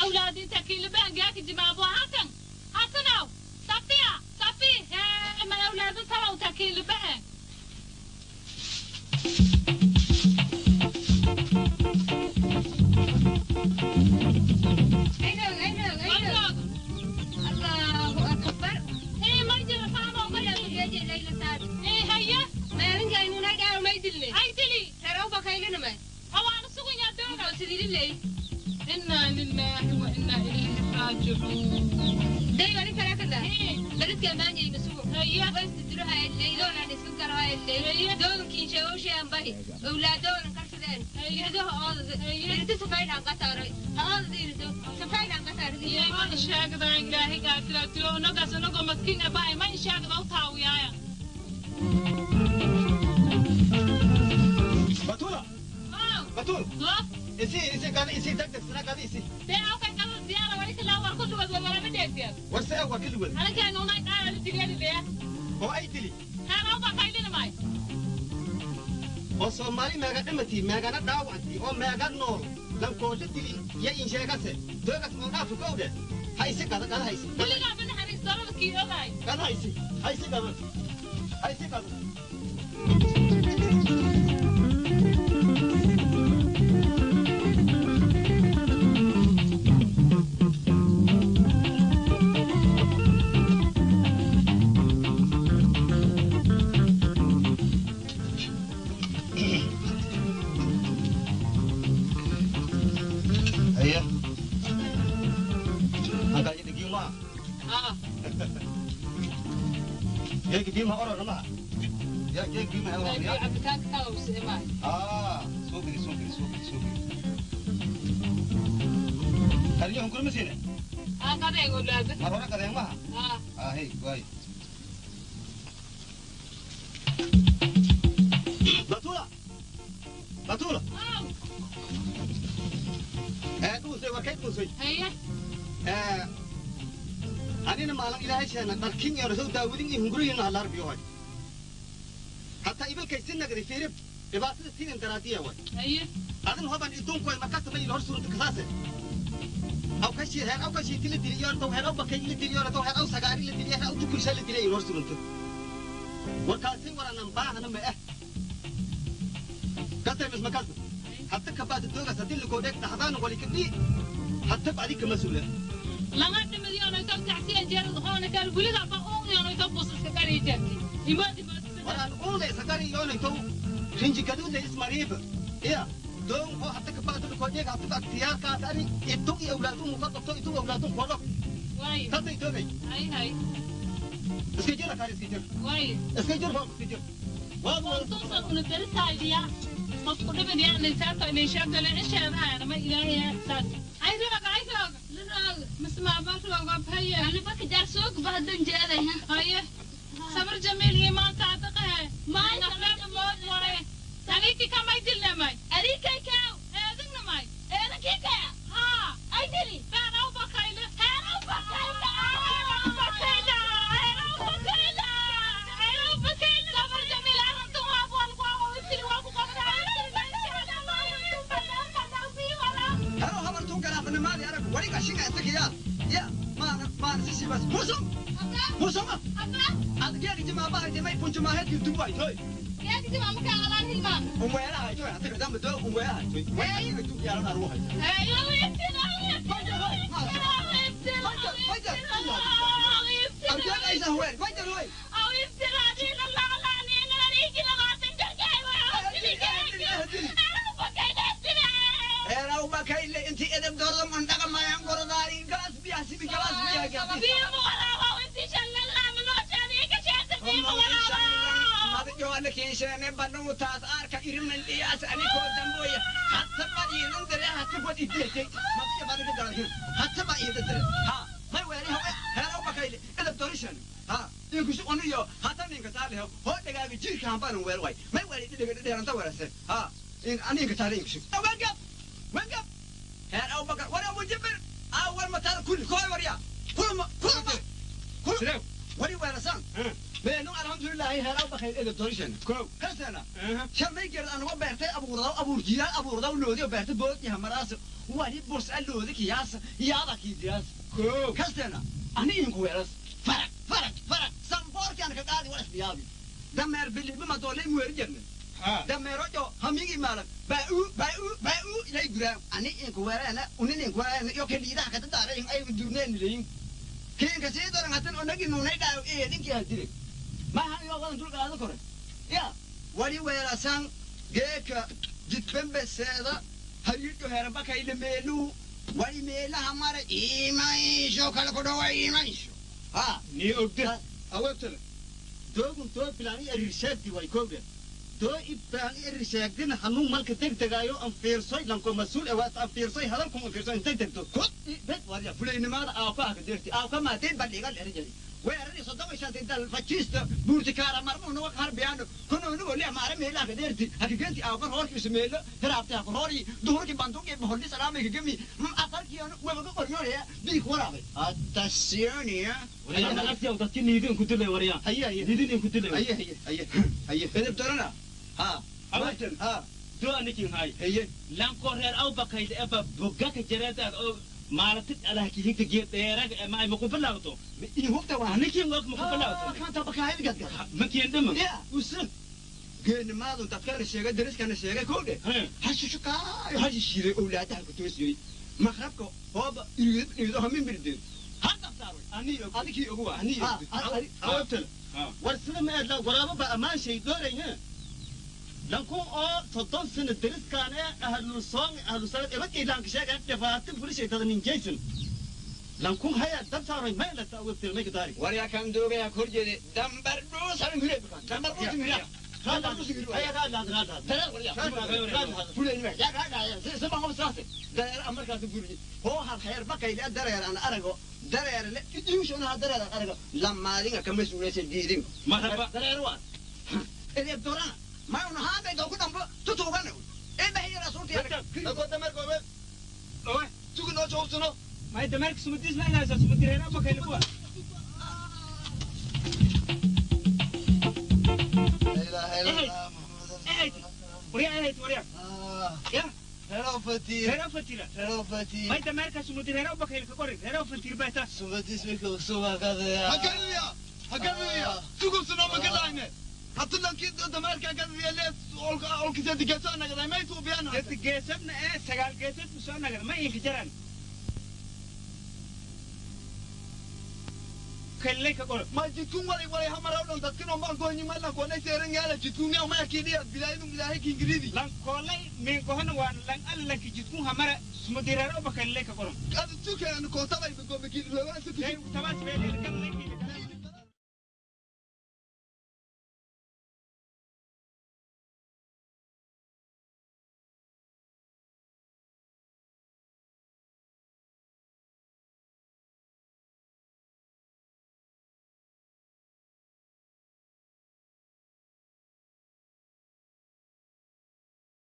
أولادي انت كيل بان جاك جماعة هاتن هاتناو صفية صفي ما أولاد ترى تكيل بان الله أكبر. إيه ما يجري فاهمة وما يجري ليلى سعد. إيه هيا ما يرنجع إنه نرجع وما يدلني. أيدلي ترى بخيلنا ما. هو أنا سوقي يا دولة. سيدي لي. إنا لله وإنا إليه راجعون. دايما أنا كذا. إيه. بلد كمان يجي مسوق. هيا. بس تروح اللي دون عن السكر هاي اللي دون كين شوشي عن بهي. أولادون كرسلين. هيا. يردوها هذا. يردو سفاين عن قطر. هذا يردو سفاين عن قطر. يا ما إشاك ذا إلهي قاتل تلو نقص نقص مسكين أباي ما إشاك ذا وطاويايا. بتولة. بتول. إسي إسي كان إسي دق دق سنة كان إسي. ده أو كان كان زيارة وليك لا وركل ولا ولا بدي زيارة. ورسة أو كل ول. أنا كان هناك أنا اللي تلي اللي. هو أي تلي. أنا أو بقايلنا ماي. وصومالي ما قد متي ما قد دعوتي أو ما قد نور لم كوجت تلي يا إنشاء كسر ده كسر ما في كوده هاي سي كذا كذا هاي سي. كل لا من حريص دارو كيلو هاي. كذا هاي سي هاي سي كذا هاي سي كذا. بطولة بطولة دوسي وكيف دوسي هيا أنا مالن إلهي شأن لكن يا رسول داودين يهنغرين على الأرض يوهاي حتى إبل كيسين نقدر فيرب إبعث السين دراتية واي هيا أظن هو بان يدوم كوي مكاتب ما يلهر سورة كساسة أو كشي هر أو كشي تلي تلي يار تو هر أو بكي تلي تلي يار تو هر أو سجاري تلي تلي هر أو تكل شيء تلي يلهر سورة وركاسين ورا نباه أنا ما كسر مش مكاسب حتى كبات الدولة ستين لكودك تحضان ولي كبدي حتى بعديك مسؤولة لما تمليون يتم تعسين جرد هون كان ولد أبغون يوم يتم بوسس كاري جرتي إمادي ما ولا أقول ليس كاري يوم يتم خنج كدود ليس مريب إيه دوم هو حتى كبات الكودك حتى اختيار كاتاني يتوقي أولادهم مقطع يتوقي أولادهم خلاص واي تاتي يتوقي هاي هاي اسكجر كاري اسكجر واي اسكجر فوق اسكجر وانتم ونترس هاي مفقود من يعني ساعة إن شاء الله إيش هذا أنا ما إلهي ساعة عايز أروح عايز أروح لنا مسمع بس هيا أنا بك جرسوك بهدن جاي هيا صبر جميل هي ما تعتقها ما نحن موت وراي أريكي كم أيدلنا ماي أريكي كاو أذن ماي أنا كيكا ها أيدلي أنا وبخيلة أنا وبخيلة أنا وبخيلة أنا وبخيلة أنا وبخيلة صبر جميل أنا توا أبو القوا ويصير وابو هرو هبرتون كلام ما أنا وريك عشان أتكيا يا ما ما نسي بس موسم موسم هذا كي جماعة بعد ما يكون جماعة هاد دبي توي كي جماعة مكان على الهلمان وين هاي توي هتك دام توي وين هاي توي وين هاي توي يا أنا أروح انت ادم دورم انت ما ينقر داري خلاص بيا سيبي خلاص بيا ما كيشانه بنو تاس ارك ارمن دياس اني كو دمبويا حتى ما يندر حتى ما يدتي ما في بالك دار حتى ما يدتي ها ما ويري هو هلو بكايل ادم دورشن ها يكش اونيو حتى نينك تالي هو دغا جيركان بان وير واي ما ويري دغا دغا انت ورسه ها ان انينك تالي يكش وين قف وين قف هل أبو بكر ولا أبو جبر أول ما ترى كل كل وريا كل ما كل ما كل وري ورسان Meelun alxamdulilaahi heeraw bakay edeb dorishan. Kow. Kasana. Shalmay geerad anuga beertay abuurdaw abuur jiilaal abuurdaw loodi beertay boodii hamaraas wali burs loodi kiyaas yaada kiidiyaas. Kow. Kasana. Ani inku weeras. Faraq faraq faraq samboorkan ka qaadi wala isbiyaabi. Dameer bilibi ma doolay weerjan. Dameero jo hamigi maalan baa baa baa ilay guraa ani inku weerana unin inku weerana yo kaliidaha ka dadaaray ay durneen leeyin. Keenka sii doran hatan onagi nunay dhaaw eedinkii hadire. Maaha iyo wadan dul qaadan kore. Ya wali weerasan geeka jidbembeseeda hariirka heerabakayla meeluu wali meelaha mara iimaysho kala ku dhawa iimaysho. Ha Ni ogde. Awabtala. Doogun doo bilaani arirshaagdi way kowda. Doo ibbaani arirshaagdina hanuun malka degdegaayo an fiirsoy lanko mas-uul ewaat an fiirsoy hadalkum an fiirsoy intay degto. Kod bed warya fulaynimada aawkaha ka deerti aawka maateen bandhiga dherijay. Weerari soddon iyo shantii dal fajiista buurtikaara marmuuna wa qarbiyaano kunuunu wali amaara meelaha ka deerti hakigenti aawka roorkiisu meelo hiraabtay haku roori duhurki banduuqi boholli salaamay kagemi asalkiianu webaga qoryoolaya biig waraabay atasiyooniya Waryaa asiya dadki niidin ku dilay waryaa. Haye haye. Niidin ku dilay. Haye haye haye haye. Edeb dorana ha Awabtala. ha Doo anikin hay. haye Lanko reer aw bakayda eba bogga ka jareeda oo maalatid alah kihinta geed dheeraga ma ay ma ku bilaawto. Ii hubta waa Anikin og ma ku bilaawto. Kanta bakaayad gadgad. Ma keen dhama. Ya usa geennimaadun dadkana sheegay dariskana sheegay kowdhe hashushukaay hashishiiday owlaadaha ku toosiyey maqrabka hooba iriid iriido hamin birdeed hadda saaray Ani og. adikii ugu waa Ani og. Awabtala. War sida ma aad la waraabo ba ammaan shay doorayna. Lanku oo 30 sano dariskaan ee ahlu soon ahlu sanad ebad iilaanka sheegan dhibaata fulishay tada nin Jason. Lanku haya dab saaray ma la taawabtay ma ka daari. Waryaa kan doogaya kor jeede dambar dhuusan hire dambar dhuusan hire dambar dhuusan hire Haya raad raad raad. Dareer waryaa fulaynima yaa kaa dhacaya si ma qabsaase dareer amarkaas guriye hoo hal xeer bakayla dareer aan arago dareer le iduushona ha dareer aan arago lamaadinga kama suulaysa diidin Marhaba. Dareer waa edeb dorana ma una haabay dooku dhambo tutuugana ee bahiya rasuulta Lanko dameer goobe. Owe. Tugu noo joogsano. May dameerka sumadiis ma ilaasa sumadi reer aw bakayla kuwa. Ehayd. Waryaa ehayd waryaa. Ya. Reer fatiir. Reer aw fatiira. Reer fatiir. May dameerka sumadi reer aw bakayla ka qorin reer aw fatiir baa taa. Sumadiis way ka soo qadaya. Hakaliya. Hakaliya. Tugu sano ma galayne. Hatta lanki dameerka gadaya lees olka olka sadi geeso nagada may suubiyana. Dad geesadna ee sagaal geesad ku soo nagada ma inka jaraan. Kallay ka qor. Ma jidkun walay walay hamaraw dhan dadkin oo maan goyni ma lan koonay seeran yaala jidkun yaa ma kiidiya bilaaydu bilaahay kingiridi. Lan koolay min gohana waan lan alla lanki jidkun hamara sumadi reer aw bakayla ka qoran. Adu tukan koontabay goobki looga tukan. Tabaas beel